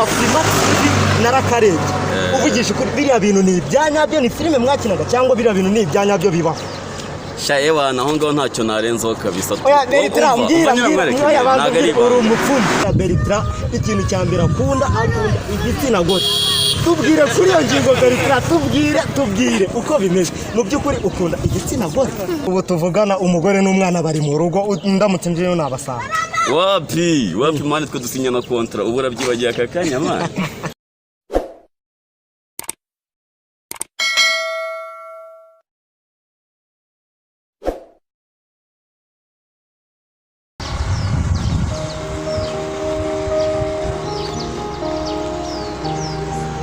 Afrimax TV narakarebye. Uvugisha ukuri, biriya bintu ni ibyanyabyo, ni filime mwakinaga, cyangwa biriya bintu ni ibyanyabyo bibaho? Sha ewana, aho ngaho ntacyo narenzaho kabisa. Oya Bertrand, Umva, mbwira umva nyine mbwira nkwereke, oya banza ntabwo ari umbwire, uri ibanga. umupfumu. Bertrand, ikintu cya mbere akunda igitsina gore. Tubwire kuri iyo ngingo, Bertrand, tubwire uko bimeze. Mu by'ukuri ukunda igitsina gore? Ubu tuvugana umugore n'umwana bari mu rugo, ndamutse njeyo nabasanga? Wapi wapi man, twe dusinya na contrat, ubu urabyibagiye aka kanya, man?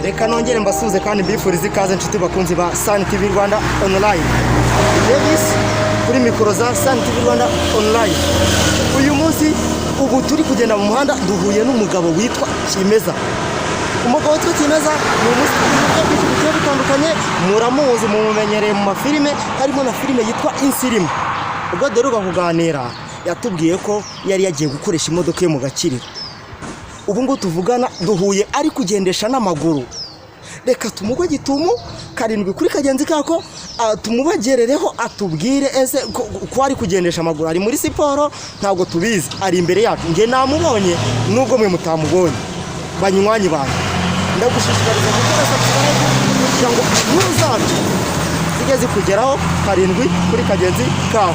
Reka nongere mbasuhuze kandi mbifurize ikaze, inshuti bakunzi ba Sun TV Rwanda Online. Davis kuri mikoro za Sun TV Rwanda Online. Uyu munsi ubu turi kugenda mu muhanda, duhuye n'umugabo witwa Kimeza. Umugabo witwa Kimeza ni umusitari mu buryo bwinshi bugiye butandukanye, muramuzi, mumumenyereye mu mafilime, harimo na filime yitwa Insirimu. Ubwo duheruka kuganira yatubwiye ko yari yagiye gukoresha imodoka ye mu Gakiriro. Ubu ngubu tuvugana duhuye ari kugendesha n'amaguru. Reka tumugwe gitumo karindwi kuri kagenzi kako, tumubagerereho atubwire ese ko ari kugendesha amaguru, ari muri siporo, ntabwo tubizi. Ari imbere yacu, njye namubonye nubwo mwe mutamubonye. Banywanyi banjye, ndagushishikariza gukora subscribe kugira ngo inkuru zacu zijye zikugeraho karindwi kuri kagenzi kako.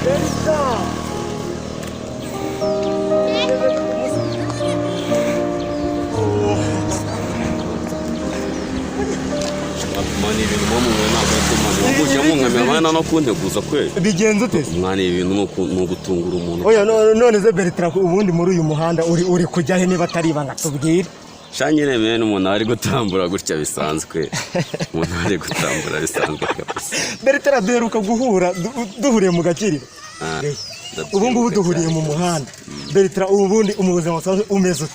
Bertrand! Wapi man, ibintu muba mubona ntabwo ari byo, man. Wamuje munkamira, man, no kunteguza kweli. Bigenze ute se? Mwana, ibi bintu ni ugutungura umuntu. Oya, none se Bertrand, ubundi muri uyu muhanda uri kujya he, niba atari ibanga tubwire? Sha nyine man, umuntu ari gutambura gutya bisanzwe, umuntu ari gutambura bisanzwe kabisa. Bertrand, duheruka guhura duhuriye mu Gakiriro. Ah, Ubu ngubu duhuriye mu muhanda. Bertrand, ubundi mu buzima busanzwe umeze ute?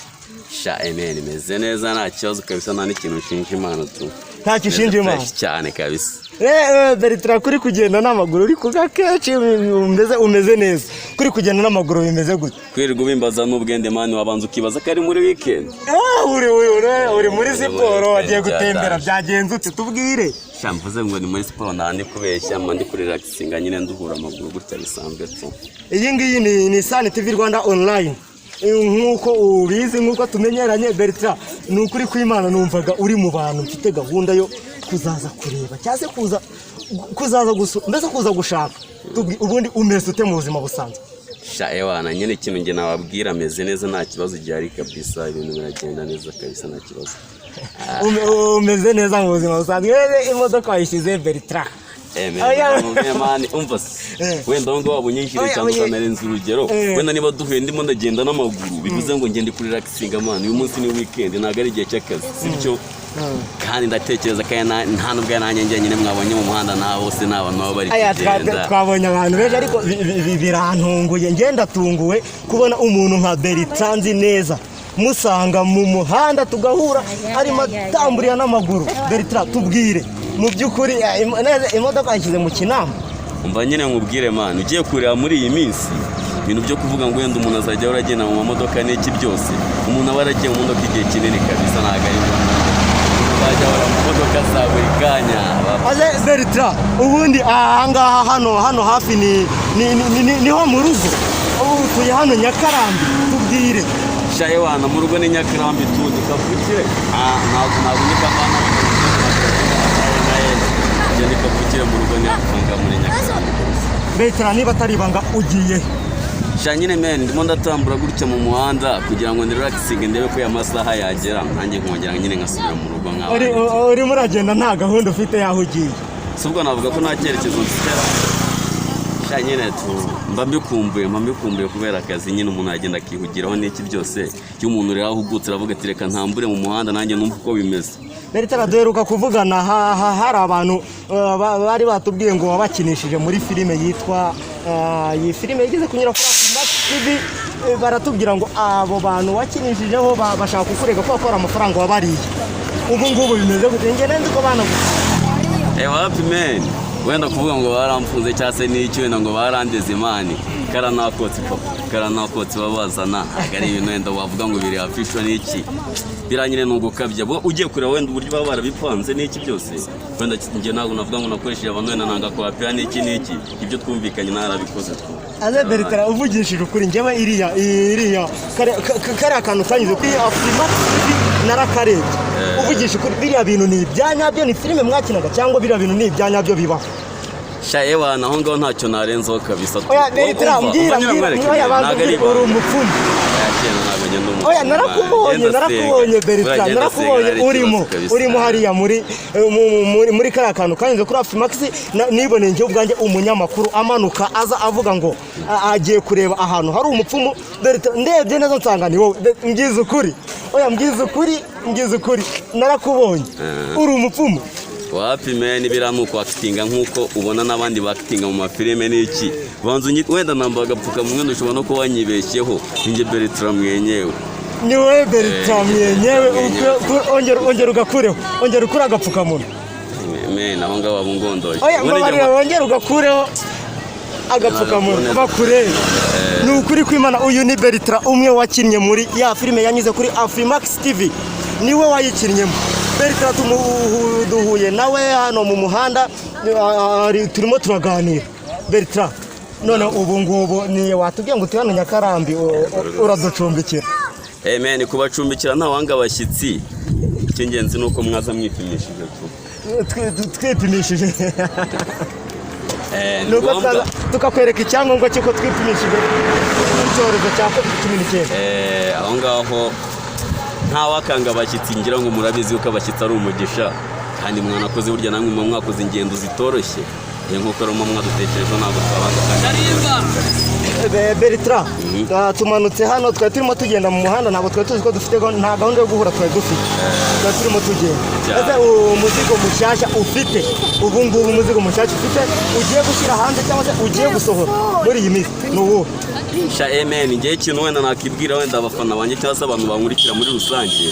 Sha man, meze neza, nta kibazo kabisa, nta n'ikintu nshinja Imana tu. Ntacyo ushinja Meze Imana? fresh cyane kabisa. Bertrand, kuri kugenda n'amaguru uri kuga kenshi, umeze neza, kuri kugenda n'amaguru bimeze gute? Kwirirwa ubimbaza n'ubwende, man, wabanza ukibaza ko ari muri weekend. Uri muri siporo, wagiye gutembera, Byatanje. byagenze ute? Tubwire. Sha mvuze ngo ni muri siporo, nta ndi kubeshya, mba ndi kurelaxinga nyine, nduhura amaguru gutya bisanzwe tu. Iyi ngiyi ni Sun TV Rwanda Online. Nk'uko ubizi, nk'uko tumenyeranye, Bertrand, ni ukuri kw'Imana numvaga uri mu bantu mfite gahunda yo kuzaza kureba, cyangwa se kuzaza mbese kuza gushaka. Ubundi umeze ute mu buzima busanzwe? Sha ewana, nyine ikintu njye nababwira, ameze neza, nta kibazo gihari kabisa, ibintu biragenda neza kabisa, nta kibazo. Umeze neza mu buzima busanzwe. Imodoka wayishyize, Bertrand? Oya. Man, umva se, wenda aho ngaho wabonye Oya, cyangwa oya. ukanarenza urugero. Wenda niba duhuye ndimo ndagenda n'amaguru, bivuze ngo ngende kuri relaxinga, man. Uyu munsi ni weekend, ntabwo ari igihe cy'akazi, sibyo? Kandi ndatekereza kandi nta nubwo nanjye njyenyine mwabonye mu muhanda, nta bose ni abantu baba bari Aya, kugenda. twabonye abantu benshi, ariko birantunguye, ngenda ndatunguwe kubona umuntu nka Bertrand nzi neza musanga mu muhanda tugahura arimo atamburiya n'amaguru. Bertrand, tubwire mu by'ukuri, neza imodoka yashyize mu kinamba? Umva nyine nkubwire, man, ugiye kureba muri iyi minsi ibintu byo kuvuga ngo wenda umuntu azajya ahora agenda mu mamodoka n'iki byose, umuntu aba yaragiye mu modoka igihe kinini kabisa, ntabwo ari ngombwa uzajya ahora mu modoka za buri kanya. Aze Bertrand, ubundi ahangaha hano hafi niho mu rugo? Ubu utuye hano Nyakarambi? Tubwire. Sha ewana, mu rugo ni Nyakarambi tu, ni kavukire. Ntabwo ndi kavana, njye ni kavukire, mu rugo ni hafunga muri Nyakarambi. Bertrand, niba atari ibanga, ugiye he? Sha nyine man, ndimo ndatambura gutya mu muhanda kugira ngo ndirelaxinge, ndebe ko aya masaha yagera nanjye nkongera nyine nkasubira mu rugo nk'abandi. Urimo uragenda nta gahunda ufite y'aho ugiye? Si ubwo navuga ko nta cyerekezo mfite. Sha nyine tu, mba mbikumbuye kubera akazi nyine, umuntu agenda akihugiraho n'iki byose. Iyo umuntu rero ahugutse aravuga ati reka ntambure mu muhanda nanjye numve uko bimeze. Bertrand, duheruka kuvugana hari abantu bari batubwiye ngo wabakinishije muri filime yitwa iyi filime yigeze kunyura kuri Afrimax TV, baratubwira ngo abo bantu wakinishijeho bashaka kukurega ko bakora amafaranga wabariye. Ubu ngubu bimeze gute? Njye nzi ko banagufunze. Wapi man. Wenda kuvuga ngo baramfunze cyangwa se n'iki, wenda ngo barandeze, man, kara nakotsi papa, kara nakotsi babazana, ntabwo ari ibintu wenda wavuga ngo biri official n'iki. Biranyine ni ugukabya. Bo ugiye kureba wenda uburyo baba barabipanze n'iki byose, wenda njye ntabwo navuga ngo nakoresheje abantu, wenda nanga kwapira n'iki n'iki. Ibyo twumvikanye narabikoze two. Aze Bertrand, uvugishije ukuri, njyewe iriya kariya kantu kanyuze kuri Afrimax TV narakarebye. Uvugisha ukuri, biriya bintu ni ibya nyabyo, ni filime mwakinaga, cyangwa biriya bintu ni ibya nyabyo bibaho? Sha ewana, aho ngaho ntacyo narenzaho kabisa. Oya Bertrand, Umva, mbwira. umva nyine Mbwira. nkwereke, Oya, banza ntabwo ari umbwire, uri ibanga. umupfumu? Oya, kera ntabwo ngenda umupfumu. Oya, narakubonye. Genda Narakubonye. senga. Bertrand, Buriya genda narakubonye. senga, nari Urimo ikibazo kabisa. Urimo hariya muri muri kariya kantu kanyuze kuri Afrimax, niboneye njye ubwanjye umunyamakuru amanuka aza avuga ngo agiye kureba ahantu hari umupfumu. Bertrand, ndebye neza nsanga ni wowe. Mbwiza ukuri, oya, mbwiza ukuri, mbwiza ukuri, narakubonye, uri umupfumu? Wapi man, biriya ni ukwakitinga nk'uko ubona n'abandi bakitinga mu mafilime n'iki. Banza wenda nambaye agapfukamunwa, wenda ushobora no kuba wanyibeshyeho. Ninjye Bertrand mwenyewe. Ni wowe Bertrand mwenyewe? Mwenyewe. Ongera ugakureho, ongera ukure agapfukamunwa. Man, aho ngaho waba ungondoye. Oya, Ubundi njye mbabarira, wongere ugakureho agapfukamunwa bakurebe. Ni ukuri kw'Imana, uyu ni Bertrand umwe wakinnye muri ya filime yanyuze kuri Afrimax TV, niwe wayikinnyemo. Bertrand duhuye nawe hano mu muhanda, turimo turaganira. Bertrand, none ubu ngubu ni watubwiye ngo utuye hano Nyakarambi, uraducumbikira? Eh man, kubacumbikira ntawanga abashyitsi. Icy'ingenzi ni uko mwaza mwipimishije tu. Twipimishije? Eh, ni Ni uko ngombwa. twaza tukakwereka icyangombwa cy'uko twipimishije icyorezo cya COVID-19? Eh, aho ngaho ntawakanga abashyitsi. Ngira ngo murabizi yuko abashyitsi ari umugisha, kandi mwanakoze burya namwe muba mwakoze ingendo zitoroshye. Nk'uko rero muba mwadutekerejeho, ntabwo twabanga kandi. Bertrand, tumanutse hano, twari turimo tugenda mu muhanda, ntabwo twari tuzi ko dufite nta gahunda yo guhura twari dufite, twari turimo tugenda. Cyane. Ese uwo muzigo mushyashya ufite ubu ngubu, umuzigo mushyashya ufite ugiye gushyira hanze cyangwa se ugiye gusohora muri iyi minsi ni uwuhe? Sha man, ngewe ikintu wenda nakibwira wenda abafana banjye cyangwa se abantu bankurikira muri rusange,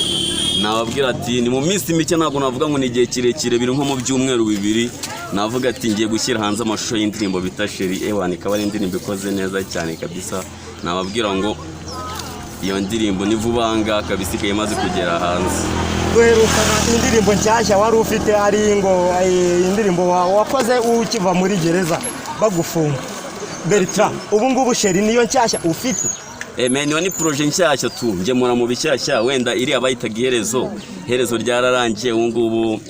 nababwira ati ni mu minsi mike, ntabwo navuga ngo ni igihe kirekire, biri nko mu byumweru 2, navuga ati ngiye gushyira hanze amashusho y'indirimbo bita Chérie. Ewana, ikaba ari indirimbo ikoze neza cyane kabisa. Nababwira ngo iyo ndirimbo ni vuba aha ngaha kabisa ikaba imaze kugera hanze. Duherukana indirimbo nshyashya wari ufite ari ngo indirimbo wakoze ukiva muri gereza bagufunga. Bertrand, ubu ngubu Chérie niyo nshyashya ufite? Man, iyo ni projet nshyashya tu, ngemura mu bishyashya. Wenda iriya bayitaga iherezo, iherezo ryararangiye, ubu ngubu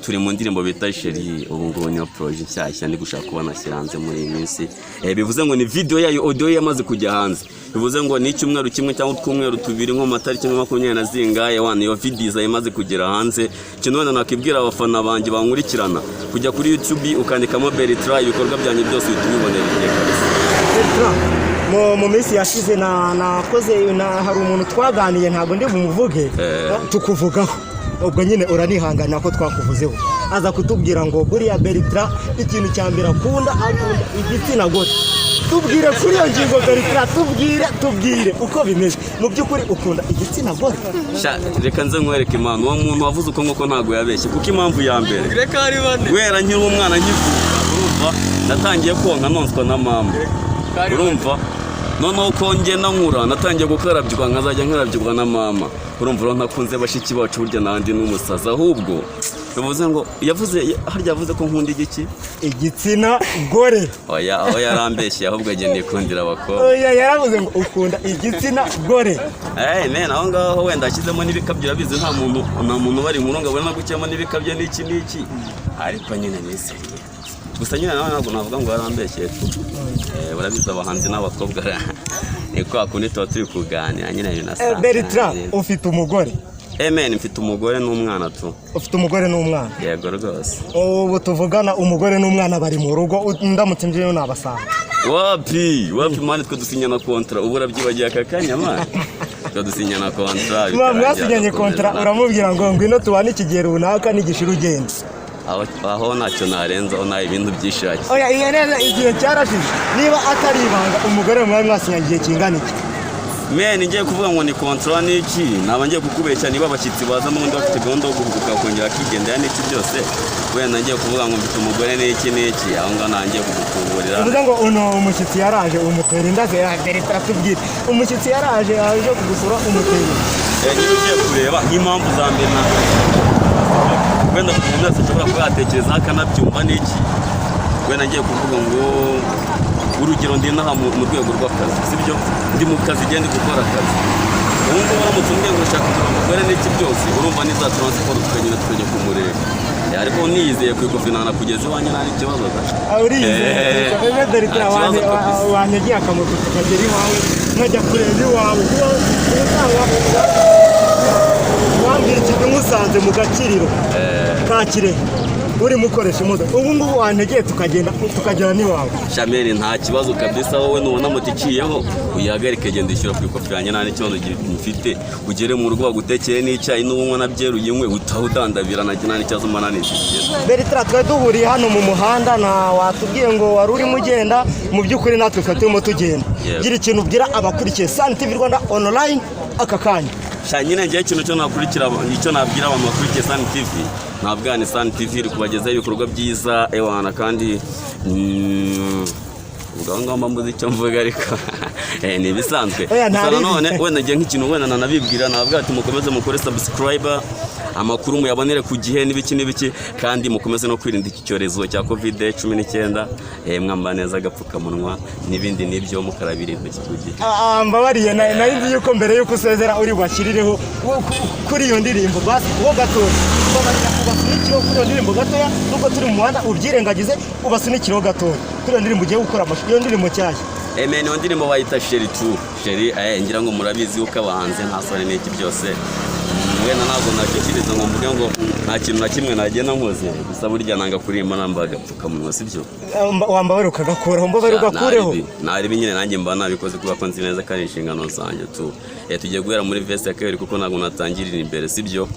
turi mu ndirimbo bita Chérie. Ubu ngubu niyo projet nshyashya ndi gushaka kuba nashyira hanze muri iyi minsi. Bivuze ngo ni video yayo, audio yamaze kujya hanze, bivuze ngo ni icyumweru kimwe cyangwa utwumweru tubiri, nko mu matariki nka 20 na zingahe wana, iyo video izaba imaze kugera hanze. Ikintu wenda nakibwira abafana banjye bankurikirana, kujya kuri YouTube ukandikamo Bertrand, ibikorwa byanjye byose uhita ubibonera igihe kabisa. Bertrand, mu minsi yashize nakoze na hari umuntu twaganiye, ntabwo ndi bumuvuge, tukuvugaho, ubwo nyine uranihanganira ko twakuvuzeho, aza kutubwira ngo buriya Bertrand ikintu cya mbere akunda, akunda igitsina gore. Tubwire kuri iyo ngingo Bertrand, tubwire uko bimeze mu by'ukuri, ukunda igitsina gore? Sha, reka nze nkwereke impamvu. Uwo muntu wavuze uko nguko ntabwo yabeshye, kuko impamvu ya mbere, Reka ari bane. Guhera nkiri umwana nkivuka, urumva, natangiye konka nonswa na mama, urumva. Noneho ko ngenda nkura, natangiye gukarabywa, nkazajya nkarabywa na mama, urumva. Rero ntakunze bashiki bacu burya nandi n'umusazi. Ahubwo bivuze ngo yavuze harya, yavuze ko nkunda igiki? Igitsina gore. Oya, aho yarambeshye, ahubwo agenda yikundira abakobwa. Oya, yaravuze ngo ukunda igitsina gore. Eh man, aho ngaho wenda ashyizemo n'ibikabyo, urabizi nta muntu ubara inkuru ngo abone no gukemo n'ibikabyo n'iki n'iki, ariko nyine ni sérieux. Gusa nyine nawe ntabwo navuga ngo yarambeshyeye tu. Urabizi abahanzi n'abakobwa ni kwa kundi tuba turi kuganira nyine binasa. Bertrand, ufite umugore? Eh man, mfite umugore n'umwana tu. Ufite umugore n'umwana? Yego rwose. Ubu tuvugana umugore n'umwana bari mu rugo, ndamutse njeyo nabasanga? Wapi wapi man, twe dusinya na contrat, ubu urabyibagiye aka kanya man? Twe dusinya na contrat. Muba mwasinyanye contrat, uramubwira ngo ngwino tubane iki gihe runaka, nigishira ugenda? Aho ntacyo narenzaho, nta ibintu byishakiye. Oya, iyo neza igihe cyarashize. Niba atari ibanga, umugore mwari mwasinyanye igihe kingana iki? Man, ngiye kuvuga ngo ni contrat n'iki, naba ngiye kukubeshya. Niba abashyitsi baza n'ubundi bafite gahunda yo guhuguka bakongera bakigendera n'iki byose, wenda ngiye kuvuga ngo mfite umugore n'iki n'iki, aho ngaho naba ngiye kugutuburira. Bivuze ngo uno umushyitsi yaraje umutera inda ze? Bertrand, tubwire, umushyitsi yaraje, aje kugusura, umutera inda? Niba ugiye kureba nk'impamvu za mbere na mbere wenda umuntu wese ashobora kuba yatekerezaho akanabyumva n'iki, wenda ngiye kuvuga ngo urugero ndi inaha mu rwego rw'akazi, sibyo? Ndi mu kazi, igenda gukora akazi. Ubu ngubu uramutse umbwiye ngo ushaka kugira umugore n'iki byose, urumva ni za transport, tukagenda tukajya kumureba. Ariko niyizeye ku ikofi kugeza iwanjye, nta n'ikibazo da. Ah, uriyizeye? Eh, Bertrand, nta kibazo kabisa. Wanyagiye akamoto tukagera iwawe, nkajya kureba iwawe. Usanga wambwira ikintu nkusanze mu gakiriro ka Kirehe urimo ukoresha imodoka, ubu ngubu wantegeye tukagenda tukagera n'iwawe? Sha man, nta kibazo kabisa. Wowe nubona moto iciyeho uyihagarike, genda ishyura ku ikofi yanjye, nta n'ikibazo mfite. Ugere mu rugo bagutekere n'icyayi, n'ubunywa na byeri uyinywe, utaha udandabira, nta n'ikibazo mbona nifitiye. Bertrand, twari duhuriye hano mu muhanda, na watubwiye ngo wari urimo ugenda, mu by'ukuri natwe twari turimo tugenda. Yego. Gira ikintu ubwira abakurikiye Sun TV Rwanda Online aka kanya. Sha nyine, ngewe ikintu cyo nakurikira, icyo nabwira abantu bakurikiye Sun TV, ntabwo ni Sun TV iri kubagezaho ibikorwa byiza ewana, kandi ubwo aho ngaho mba mbuze icyo mvuga, ariko ni ibisanzwe. Oya, nta Gusa ribi. nanone wenda ngiye nk'ikintu wenda nanabibwira, nababwira ati mukomeze mukore subscribe, amakuru muyabonere ku gihe n'ibiki n'ibiki, kandi mukomeze no kwirinda iki cyorezo cya COVID-19, mwambara neza agapfukamunwa n'ibindi n'ibyo, mukarabira intoki ku gihe. Ah, ah, mbabariye, nari nzi yuko mbere yuko usezera uri bubashyirireho kuri iyo ndirimbo basi wo gatoya. Mbabarira ubasunikireho kuri iyo ndirimbo gatoya, nubwo turi mu muhanda ubyirengagize, ubasunikireho gatoya kuri iyo ndirimbo ugiye gukora amashusho, iyo ndirimbo nshyashya. Man, iyo ndirimbo bayita Chéri tu Chéri. Ngira ngo murabizi yuko abahanzi nta soni n'iki byose. Wenda ntabwo natekereza ngo mvuge ngo nta kintu na kimwe nagenda nkoze, gusa burya nanga kuririmba nambaye agapfukamunwa, sibyo? Wambabarira ukagakuraho, mbabarira ugakureho. Naribi nyine, nanjye mba nabikoze kubera ko nzi neza ko ari inshingano zanjye tu. Tugiye guhera muri verse ya kabiri kuko ntabwo natangirira imbere, sibyo?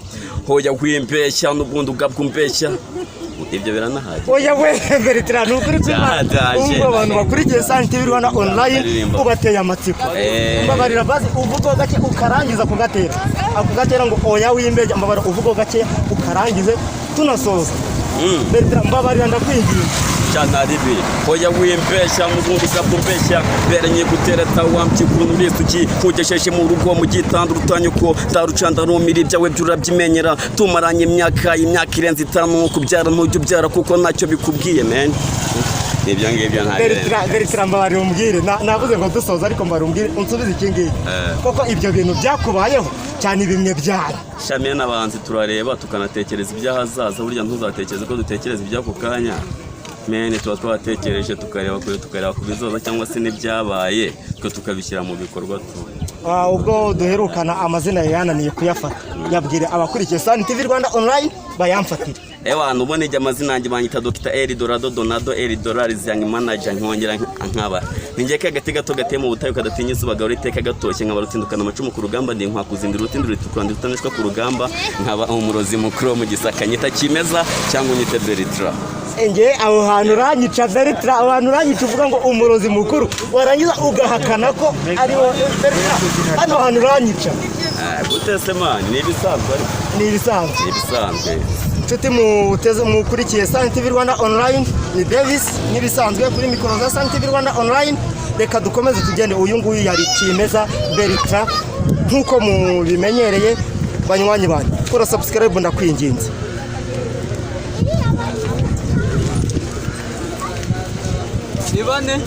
Hoya wimbeshya n'ubundi ugabwa umbeshya, ibyo biranahagije. Oya we Bertrand, ni ukuri kw'Imana. Byadaje. Ubwo abantu bakurikiye Sun TV Rwanda Online Aririmba. ubateye amatsiko. Mbabarira bazi uvuga gake ukarangiza kugatera, ako gatera ngo oya wimbeshya, mbabarira uvuga gake ukarangize tunasoza. Bertrand, mbabarira, ndakwinginze. Cyane ribi, hoya wimbeshya muzungu usabwa umbeshya mbere nyigutereta wambyikuru mbisuki nkugesheje mu rugo mu gitanda urutanyuko ndaruca ndarumira, ibyawe byo urabyimenyera, tumaranye imyaka irenze 5, kubyara ntujya ubyara kuko ntacyo bikubwiye man, ibyo ngibyo nta birenze. Bertrand, Bertrand, mbabarira umbwire. Navuze ngo dusoza, ariko mbabarira umbwire, unsubize iki ngiki: koko ibyo bintu byakubayeho cyane bimwe byara? Sha man, abahanzi turareba tukanatekereza iby'ahazaza. Burya ntuzatekereze ko dutekereza iby'ako kanya man, tuba twatekereje tukareba kure, tukareba ku bizoza cyangwa se n'ibyabaye, twe tukabishyira mu bikorwa tu. Ah, ubwo duherukana amazina yananiye kuyafata, yabwire abakurikiye Sun TV Rwanda Online bayamfatire. Ewana, ubona ijya amazina yanjye banyita Dr. Eli Dorado Donado Eli Dollar Young Manager, nkongera nkaba ninjye kagati gato gateye mu butayu kadatinya izuba, gahora iteka gatoshye, nkaba rutindukana amacumu ku rugamba, ndi nkwakuzindira urutindi rutukura, ndi rutanishwa ku rugamba, nkaba umurozi mukuru wo mu Gisaka. Nyita Kimeza cyangwa unyite Bertrand. Nge aho hantu uranyica, Bertrand, aho hantu uranyica, uvuga ngo umurozi mukuru warangiza ugahakana ko ari wowe Bertrand, hano hantu uranyica. Gute se man? Ni ibisanzwe ariko. Ni ibisanzwe. Ni ibisanzwe. Inshuti muteze mukurikiye Sun TV Rwanda Online, ni Davis nk'ibisanzwe kuri mikoro za Sun TV Rwanda Online. Reka dukomeze tugende. Uyu nguyu yari Kimeza Bertrand nk'uko mubimenyereye. Banywanyi banyu, kora subscribe, ndakwinginze. Ni bane.